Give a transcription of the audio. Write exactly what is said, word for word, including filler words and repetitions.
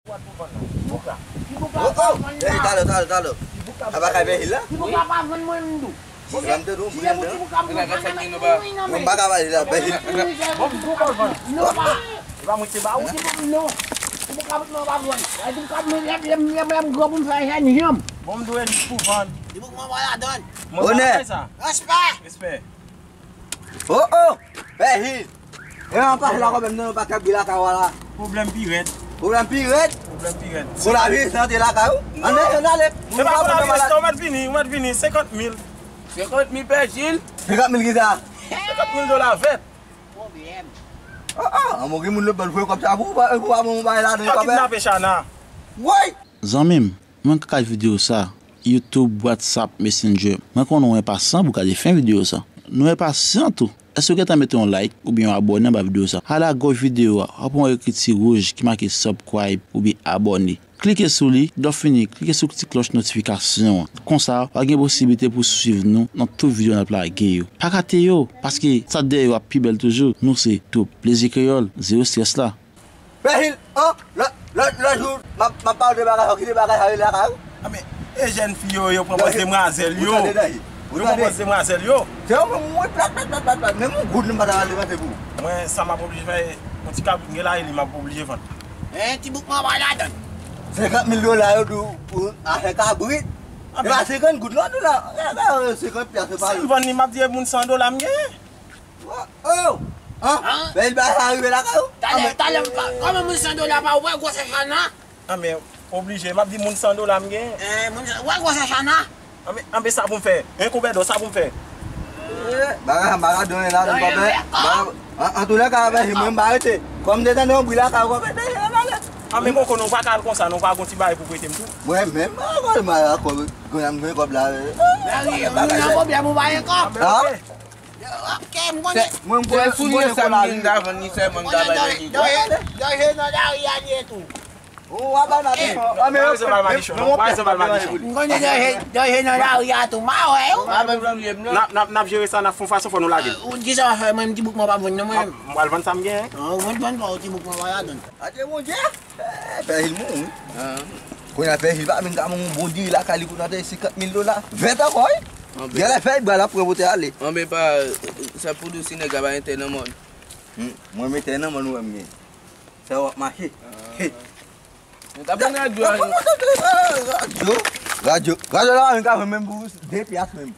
Ti bouk la. Ti bouk la pa vann nan. Talè, talè, talè. Ti bouk la pa vann mwen, m di w. Ti bouk la pa vann mwen, m di w. Si se pou ti bouk la, m pa ka vann mwen nan men. M pa ka pale la, bèl. Bon, ti bouk la vann. Non, pa. E pa mwen ki te ba ou. Ti bouk, non. Ti bouk la, mwen pa vann. Ti bouk la, mwen, lè, lè, lè, lè m gran pou m fè jèn janm. Bon, m dwe di pou vann. Ti bouk mwen pa ladann. Mwen pa bay sa. Respè. Respè. Oh, oh! Pè Jil! E anpase la kanmenm nan, yo pa ka bri lakay ou a la. Pwoblèm pi rèd. Pwoblèm pi rèd? Pwoblèm pi rèd. Pou lavi sante lakay ou? Ann ale, ann ale. Se pa pou lavi sante, ou mèt vini, ou mèt vini, senkant mil. Senkant mil Pè Jil? Senkant mil ki sa? Senkant mil dola vèt. Pwoblèm. Ah, ah, an mwen gen moun lòt bò voye kòb sa pou ou, pou ou pa ban mwen bagay ladan. Yo kidnape Chana. Woy! Zanmi m, mwen ka videyo sa, YouTube, WhatsApp, Messenger. Mwen konnen w enpasyan pou gade fen videyo sa. Nou enpasyan tou. Èske w gentan mete yon like oubyen yon abòne anba videyo sa? A lagòj videyo a, w ap wè yon ekriti wouj ki make subscribe oubyen abòne. Klike sou li, lè w fini, klike sou ti klòch notifikasyon an. Konsa, w a gen posiblite pou w swiv nou nan tout videyo n ap lage yo. Pa rate yo, paske sa dèyè yo ap pi bèl toujou. Nou se Twoup Plezi Kreyòl, zewo estrès la. Pè Jil, an, lòt, lòt, lòt jou, m ap, m ap pale de bagay sa, ki de bagay sa rele lakay ou? A, men, e jèn fi yo, yo pran pòz demwazèl yo. Ou tande, Dayi? Yo pran pòz demwazèl yo. Se yo menm, mwen plat, plat, plat, plat, plat. Menm yon goud, nou pa ta al depanse pou ou. Mwen, sa m ap oblije fè, yon ti kabrit m gen la, e li m ap oblije vann. Hein, ti bouk mwen pa ladann. Senkant mil dola yo di w pou achte kabrit. E pa senkant goud, non, di w la. E, e, senkant pyas, se pa. Si m vann li, m ap di e moun san dola m genyen. Oh! An? Bèl bagay sa rive lakay ou? Talè, talè, m pa, kòman moun san dola pa, ou wè gwosè Chana? An, men, oblije, m ap di moun san dola m gen. Eh, moun san, ou wè gwosè Chana? An, men, an, men, sa pou m fè? En koubèdò, sa pou m fè? Eh, bagay sa, bagay donyen la, donyen, konpè. An, an tou lè ka, bagay, mwen, m pa rete. Kòm m te tande yon bri lakay ou, konpè, te jere bagay. An, men, koko, non, ou pa ka al konsa, non, ou pa gon ti bagay pou prete m tou. Mwen menm, mwen, mwen, mwen, kòb, mwen, mwen, kòb la. Lari, moun nan pwoblèm, ou pa gen kòb. An, men, ok. Ok, m konnen. Mwen, m konnen, m konnen kò lari. Danje, danje nan lari a li ye tou. Ou pa bezwen bay madichon, non. Ou pa bezwen bay madichon. M konnen danje, danje nan lari a tou. M a wè ou. N ap, n ap, n ap jere sa, n ap fè yon fason, fò nou lage l. Ou di sa w ap fè, mwen, m ti bouk mwen pa vann non, mwen. M pral vann sa m genyen. Ou vann, vann pa, ou ti bouk mwen pa ladann. Adye Bondye. Eh, Pè Jil mouri. Kounye a Pè Jil pa vin ka moun bon diri lakay li kounye a te senkant mil dola. Vèt ankò, wi. Genlè Pè Jil pral ap pran pote ale. Anben pa, sa pou di w si nèg la pa entè nan mòn. Hmm, mwen menm entè nan mòn ou wè m gen. Sa w ap mache. He. Nou t ap vin radyo a. Radyo. Radyo. Radyo la pa vin ka fè menm pou de pyas menm.